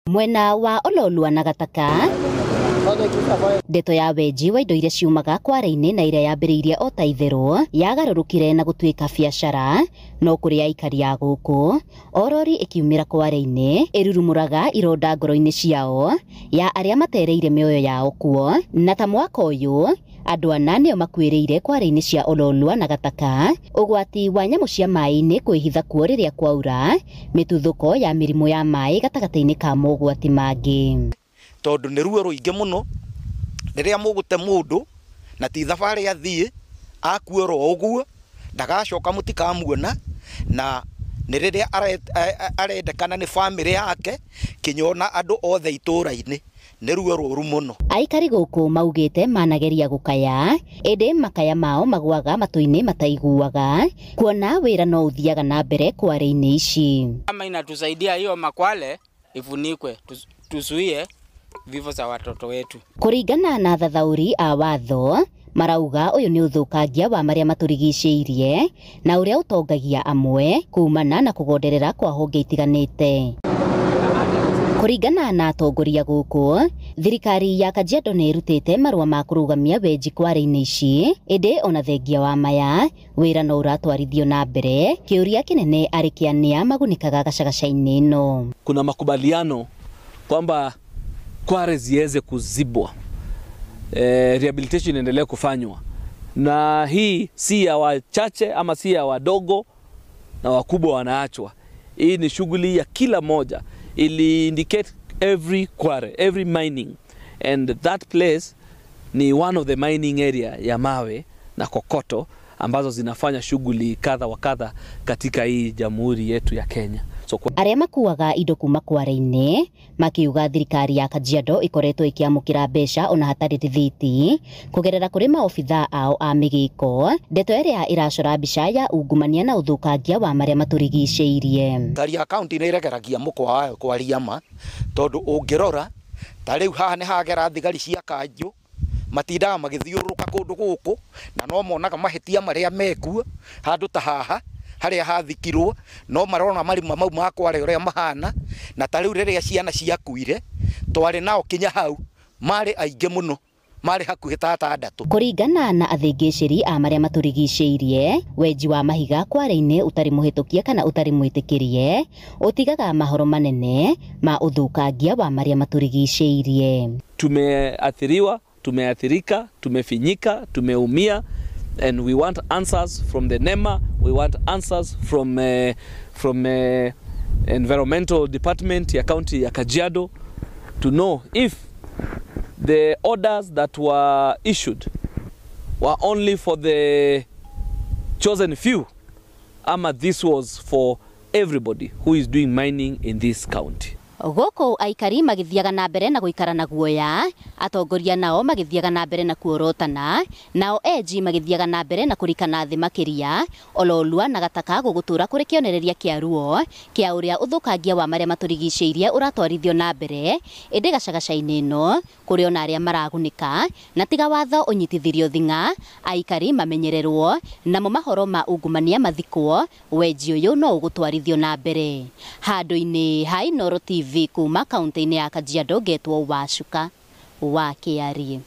Mwena wa Ololua na Gataka, ndeto ya wenji wa indo iria ciumaga kware-inĩ na ĩrĩa yambĩrĩirie o ta itherũ yagarũrũkire na gũtuĩka biacara, no kũrĩ aikari a gũkũ o rori ĩkiumĩra kware-inĩ ĩrurumũraga ironda ngoro-inĩ ciao ya arĩa matereire mĩoyo yao kuo. Na ta mwaka ũyũ andũ ana nĩo makuĩrĩire kware-inĩ cia Ololua na Gataka, ũgwati wa nyamũ cia maĩ-inĩ kwĩhitha kuo rĩrĩa kwaura, mĩtuthũko ya mĩrimũ ya maĩ gatagatĩ-inĩ ka mogwati mangĩ. Tondũ nĩ ruo rũingĩ mũno rĩrĩa mũgũte mũndũ na ti thabarĩ athiĩ akue oro ũguo ndagacoka mũtikamuona, na nĩ rĩrĩa arendekana nĩ bamĩrĩ yake kinya andũ othe itũũra-inĩ, nĩ ruo rũru mũno. Aikari gũkũ maugĩte manageria gũkaya ĩndĩ makaya mao magwaga matũ-inĩ mataiguaga, kuona wĩra no ũthiaga na mbere kware-inĩ ici. Kama inatusaidia hiyo makwale ifunikwe tuzuie vifo za watoto wetu. Kũringana na thathauri a watho marauga ũyũ nĩ ũthũkangia wa marĩa matũrigicĩirie na ũrĩa ũtongagia amwe kumana na kũgonderera kwa honge itiganĩte. Kũringana na atongoria gũkũ, thirikari ya Kajiado nĩ ĩrutĩte marũa ma kũrũgamia wenji kware-inĩ ici, ĩndĩ ona thengia wa maya wĩra no ũratwarithio na mbere. Kĩũria kĩnene arĩ kĩa nĩa magunĩkaga gacagaca-inĩ ĩno. Kuna makubaliano kwamba kware ziweze kuzibwa, rehabilitation endelee kufanywa, na hii si ya wachache ama si ya wadogo na wakubwa wanaachwa. Hii ni shughuli ya kila moja. Ili indicate every quarry, every mining, and that place ni one of the mining area ya mawe na kokoto ambazo zinafanya shughuli kadha wa kadha katika hii jamhuri yetu ya Kenya. So, arĩa makuaga indo kuma kware-inĩ makiuga thirikari ya Kajiado ikoretwo ikiamũkĩra mbeca ona hatarĩ rithiti kũgerera kũrĩ maobithaa ao a mĩgĩko, ndeto ĩrĩa ĩracora mbica ya ungumania na ũthũkangia wa marĩa matũrigicĩirie. Thirikari ya kaunti nĩ ĩregeragia mũkwa wayo kwaria ma, tondũ ũngĩrora ta rĩu haha nĩ hagera thigari cia kanjũ matindaga magĩthiũrũrũka kũndũ gũkũ na no monaga mahĩtia marĩa mekuo handũ ta haha harĩa hathikirwo, no marona marima mau ma kware ũrĩa mahana. Na ta rĩu rĩrĩa ciana ciakuire twarĩ nao kinya hau marĩ aingĩ mũno, marĩ hakuhĩ ta atandatũ. Kũringana na athĩngĩcĩri a marĩa matũrigicĩirie, wenji wa mahiga kware-inĩ ũtarĩ mũhĩtũkie kana ũtarĩ mwĩtĩkĩrie ũtigaga mahoro manene ma ũthũkangia wa marĩa matũrigicĩirie. Tumeathiriwa, tumeathirika, tumefinyika, tumeumia, and we want answers from the NEMA, we want answers from environmental department ya county ya Kajiado to know if the orders that were issued were only for the chosen few ama this was for everybody who is doing mining in this county. Gũkũ aikari magĩthiaga na mbere na gũikara na guoya, atongoria nao magĩthiaga na mbere na kuorotana, nao enji magĩthiaga na mbere na kũrikana thĩ makĩria. Ololua na Gataka gũgũtũra kũrĩ kĩonereria kĩa ruo kĩa ũrĩa ũthũkangia wa marĩa matũrigicĩirie ũratwarithio na mbere, ĩndĩ gacagaca-inĩ ĩno kũrĩ ona arĩa maragunĩka, na tiga watho ũnyitithirio thing'a, aikari mamenyererwo, namo mahoro ma ungumania mathikwo, wenji ũyũ no ũgũtwarithio na mbere. Handũ-inĩ ha Inooro TV kuma kaunti-inĩ ya Kajiado, ngetwo Wacuka wa Kĩarie.